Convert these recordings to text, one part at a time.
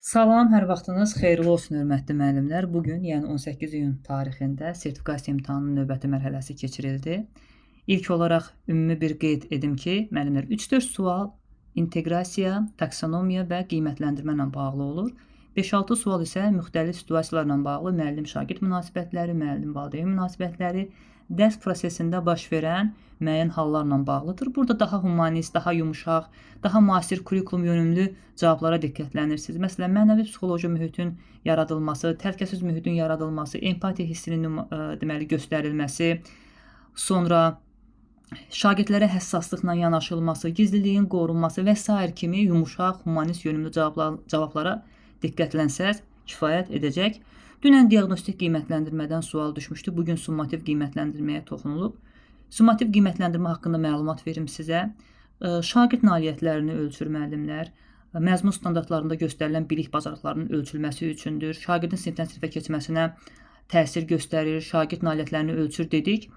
Salam, hər vaxtınız xeyirli olsun, hörmətli müəllimlər. Bu gün, yəni 18 iyun tarixində sertifikasiya imtahanının növbəti mərhələsi keçirildi. İlk olaraq ümumi bir qeyd edim ki, müəllimlər 3-4 sual inteqrasiya, taksonomiya və qiymətləndirmə ilə bağlı olur. 5-6 sual isə müxtəlif situasiyalarla bağlı müəllim-şagird münasibətləri, müəllim-valideyn münasibətləri, dərs prosesində baş verən müəyyən hallarla bağlıdır. Burada daha humanist, daha yumşaq, daha müasir kurikulum yönümlü cavablara diqqətlənirsiniz. Məsələn, mənəvi psixoloji mühitin yaradılması, təhlükəsiz mühitin yaradılması, empatiya hissinin deməli göstərilməsi, sonra şagirdlərə həssaslıqla yanaşılması, gizliliyin qorunması və sair kimi yumşaq, humanist yönümlü cavablara diqqətlənsəz kifayət edəcək. Dünən diaqnostik qiymətləndirmədən sual düşmüşdü. Bu gün summativ qiymətləndirməyə toxunulub. Summativ qiymətləndirmə haqqında məlumat verim sizə. Şagird nailiyyətlərini ölçür müəllimlər. Məzmun standartlarında göstərilən bilik bacarıqlarının ölçülməsi üçündür. Şagirdin sinifdən sinifə keçməsinə təsir göstərir, şagird nailiyyətlərini ölçür dedik.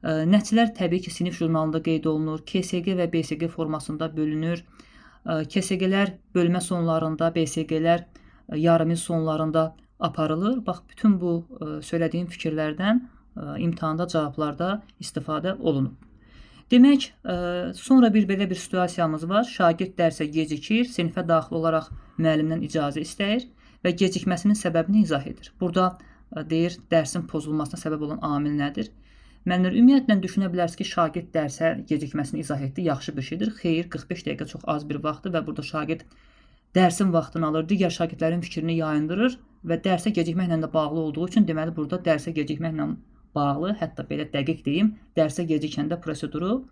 Nəticələr təbii ki, sinif jurnalında qeyd olunur. KSQ və BSQ formasında bölünür. KSQ-lər bölmə sonlarında, BSQ-lər yarım il sonlarında aparılır. Bax, bütün bu söylədiyim fikirlərdən imtahanda cavablarda istifadə olunub. Demək, sonra bir belə bir situasiyamız var. Şagird dərsə gecikir, sinifə daxil olaraq müəllimdən icazə istəyir və gecikməsinin səbəbini izah edir. Burada deyir, dərsin pozulmasına səbəb olan amil nədir? Müəllimlər, ümumiyyətlə düşünə bilərsiniz ki, şagird dərsə gecikməsini izah etdi, yaxşı bir şeydir. Xeyr, 45 dəqiqə çox az bir vaxtdır və burada şagird dərsin vaxtını alır, digər şagirdlərin fikrini yayındırır və dərsə gecikməklə də bağlı olduğu üçün deməli burada dərsə gecikməklə bağlı, hətta belə dəqiq deyim, dərsə gecikəndə proseduru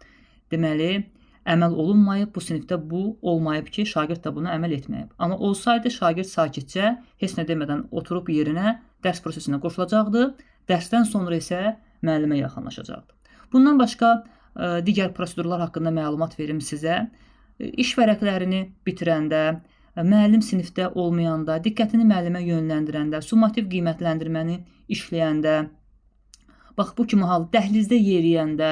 deməli əməl olunmayıb, bu sinifdə bu olmayıb ki, şagird də buna əməl etməyib. Amma olsaydı şagird sakitcə heç nə demədən oturub yerinə dərs prosesinə qoşulacaqdı, dərsdən sonra isə müəllimə yaxınlaşacaqdı. Bundan başqa digər prosedurlar haqqında məlumat verim sizə. İş vərəqlərini bitirəndə, müəllim sinifdə olmayanda, diqqətini müəllimə yönləndirəndə, summativ qiymətləndirməni işləyəndə, bax bu kimi hal dəhlizdə yeriyəndə,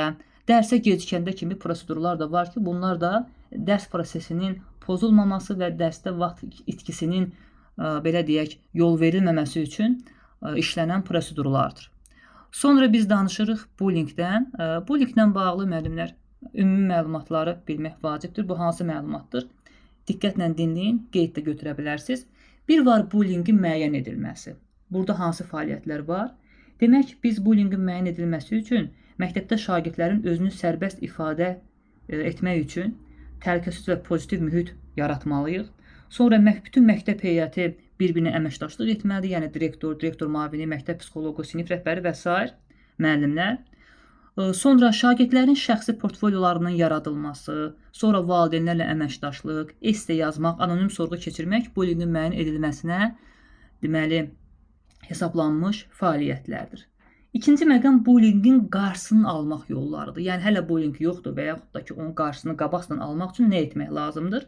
dərsə gecikəndə kimi prosedurlar da var ki, bunlar da dərs prosesinin pozulmaması və dərsdə vaxt itkisinin belə deyək, yol verilməməsi üçün işlənən prosedurlardır. Sonra biz danışırıq bullyingdən. Bullyinglə bağlı müəllimlər ümumi məlumatları bilmək vacibdir. Bu hansı məlumatdır? Diqqətlə dinləyin, qeyd də götürə bilərsiniz. Bir var bullyingin müəyyən edilməsi. Burada hansı fəaliyyətlər var? Demək, biz bullyingin müəyyən edilməsi üçün məktəbdə şagirdlərin özünü sərbəst ifadə etmək üçün təhlükəsiz və pozitiv mühit yaratmalıyıq. Sonra bütün məktəb heyəti bir-birinə əməkdaşlıq etməlidir. Yəni direktor, direktor müavini, məktəb psixoloqu, sinif rəhbəri və sair müəllimlər. Sonra şagirdlərin şəxsi portfolyolarının yaradılması, sonra valideynlərlə əməkdaşlıq, esse yazmaq, anonim sorğu keçirmək bullyingin müəyyən edilməsinə deməli hesablanmış fəaliyyətlərdir. İkinci məqam bullyingin qarşısının almaq yollarıdır. Yəni hələ bullying yoxdur və yaxud da ki, onun qarşısını qabaqcadan almaq üçün nə etmək lazımdır?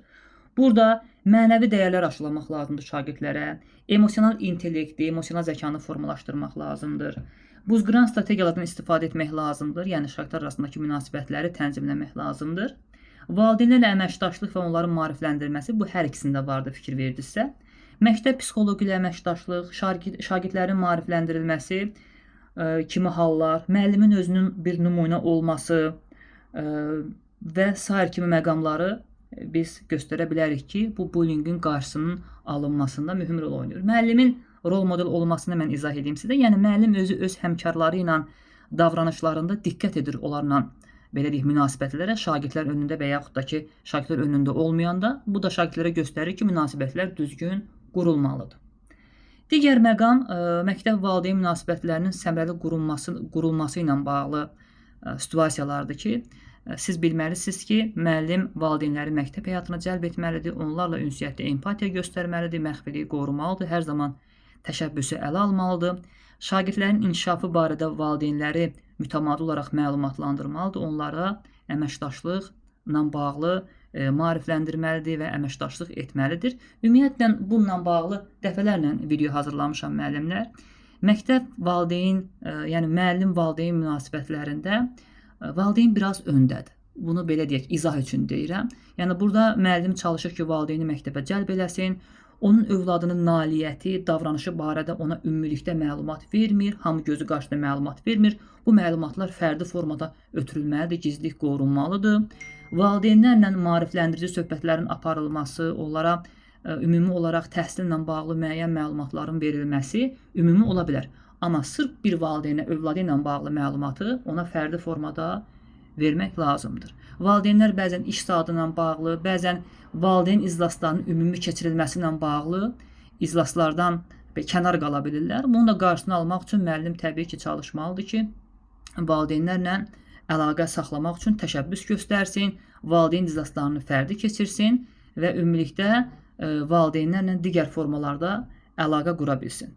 Burada mənəvi dəyərlər aşılamaq lazımdır şagirdlərə, emosional intellekti, emosional zəkanı formalaşdırmaq lazımdır. Buzqıran strategiyalardan istifadə etmək lazımdır. Yəni şagirdlər arasındakı münasibətləri tənzimləmək lazımdır. Valideynlərlə əməkdaşlıq və onların maarifləndirilməsi bu hər ikisində vardır fikir verdinizsə. Məktəb psixoloqu ilə əməkdaşlıq, şagirdlərin maarifləndirilməsi kimi hallar, müəllimin özünün bir nümunə olması və sair kimi məqamları biz göstərə bilərik ki, bu bullyingin qarşısının alınmasında mühüm rol oynayır. Müəllimin rol model olmasını mən izah edeyim sizə. Yəni müəllim özü öz həmkarları ilə davranışlarında diqqət edir onlarla belə deyək münasibətlərə, şagirdlər önündə və yaxud da ki, şagirdlər önündə olmayanda bu da şagirdlərə göstərir ki, münasibətlər düzgün qurulmalıdır. Digər məqam məktəb valideyn münasibətlərinin səmərəli qurulması ilə bağlı situasiyalardır ki, siz bilməlisiniz ki, müəllim valideynləri məktəb həyatına cəlb etməlidir, onlarla ünsiyyətdə empatiya göstərməlidir, məxfiliyi qorumalıdır, hər zaman təşəbbüsü ələ almalıdır. Şagirdlərin inkişafı barədə valideynləri mütəmadi olaraq məlumatlandırmalıdır, onlara əməkdaşlıqla bağlı maarifləndirməlidir və əməkdaşlıq etməlidir. Ümumiyyətlə bununla bağlı dəfələrlə video hazırlamışam müəllimlər. Məktəb valideyn, yəni müəllim valideyn münasibətlərində valideyn biraz öndədir. Bunu belə deyək, izah üçün deyirəm. Yəni burada müəllim çalışır ki, valideyni məktəbə cəlb eləsin. Onun övladının nailiyyəti, davranışı barədə ona ümumilikdə məlumat vermir, hamı gözü qarşısında məlumat vermir. Bu məlumatlar fərdi formada ötürülməlidir, gizlilik qorunmalıdır. Valideynlərlə maarifləndirici söhbətlərin aparılması, onlara ümumi olaraq təhsillə bağlı müəyyən məlumatların verilməsi ümumi ola bilər. Amma sırf bir valideynə övladı ilə bağlı məlumatı ona fərdi formada vermək lazımdır. Valideynlər bəzən iş saatı ilə bağlı, bəzən valideyn iclaslarının ümumi keçirilməsi ilə bağlı iclaslardan kənar qala bilirlər. Bunun da qarşısını almaq üçün müəllim təbii ki, çalışmalıdır ki, valideynlərlə əlaqə saxlamaq üçün təşəbbüs göstərsin, valideyn iclaslarını fərdi keçirsin və ümumilikdə valideynlərlə digər formalarda əlaqə qura bilsin.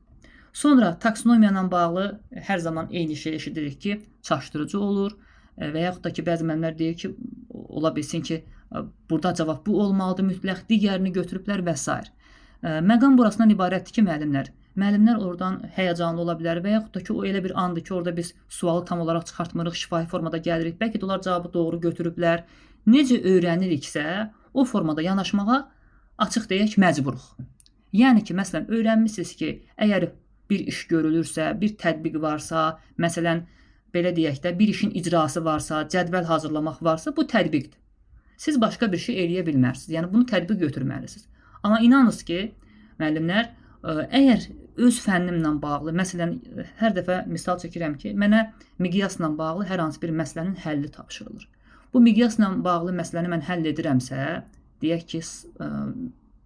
Sonra taksonomiya ilə bağlı hər zaman eyni şey eşidirik ki, çaşdırıcı olur və yaxud da ki, bəzi müəllimlər deyir ki, ola bilsin ki, burada cavab bu olmalıdır mütləq, digərini götürüblər və s. Məqam burasından ibarətdir ki, müəllimlər oradan həyəcanlı ola bilər və yaxud da ki, o elə bir andır ki, orada biz sualı tam olaraq çıxartmırıq, şifahi formada gəlirik. Bəlkə də onlar cavabı doğru götürüblər. Necə öyrəniriksə, o formada yanaşmağa açıq deyək məcburuq. Yəni ki, məsələn, öyrənmisiniz ki, əgər bir iş görülürsə, bir tətbiq varsa, məsələn, belə deyək də, bir işin icrası varsa, cədvəl hazırlamaq varsa, bu tətbiqdir. Siz başqa bir şey eləyə bilmərsiniz. Yəni bunu tətbiq götürməlisiniz. Amma inanınız ki, müəllimlər, əgər öz fənnimlə bağlı, məsələn, hər dəfə misal çəkirəm ki, mənə miqyasla bağlı hər hansı bir məsələnin həlli tapşırılır. Bu miqyasla bağlı məsələni mən həll edirəmsə, deyək ki,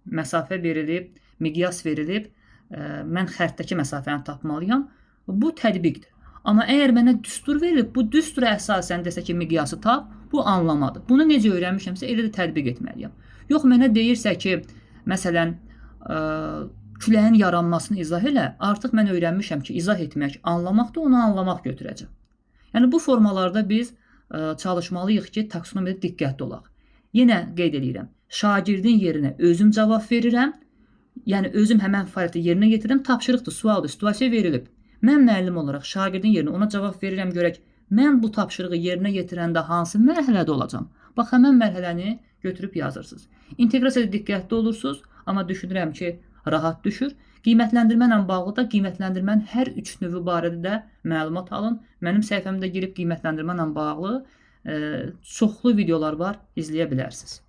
məsafə verilib, miqyas verilib, mən xəritdəki məsafəni tapmalıyam. Bu tətbiqdir. Amma əgər mənə düstur verilib, bu düstura əsasən desə ki, miqyası tap, bu anlamadır. Bunu necə öyrənmişəmsə, elə də tətbiq etməliyəm. Yox, mənə deyirsə ki, məsələn, küləyin yaranmasını izah elə, artıq mən öyrənmişəm ki, izah etmək, anlamaq da onu anlamaq götürəcəm. Yəni bu formalarda biz çalışmalıyıq ki, taksonomiyada diqqətli olaq. Yenə qeyd eləyirəm, şagirdin yerinə özüm cavab verirəm. Yəni özüm həmən fəaliyyəti yerinə yetirirəm, tapşırıqdır, sualdır, situasiya verilib. Mən müəllim olaraq şagirdin yerinə ona cavab verirəm, görək mən bu tapşırığı yerinə yetirəndə hansı mərhələdə olacam? Bax, həmən mərhələni götürüb yazırsınız. İnteqrasiyada diqqətli olursunuz, amma düşünürəm ki, rahat düşür. Qiymətləndirmə ilə bağlı da qiymətləndirmənin hər üç növü barədə də məlumat alın. Mənim səhifəmdə girib qiymətləndirmə ilə bağlı çoxlu videolar var, izləyə bilərsiniz.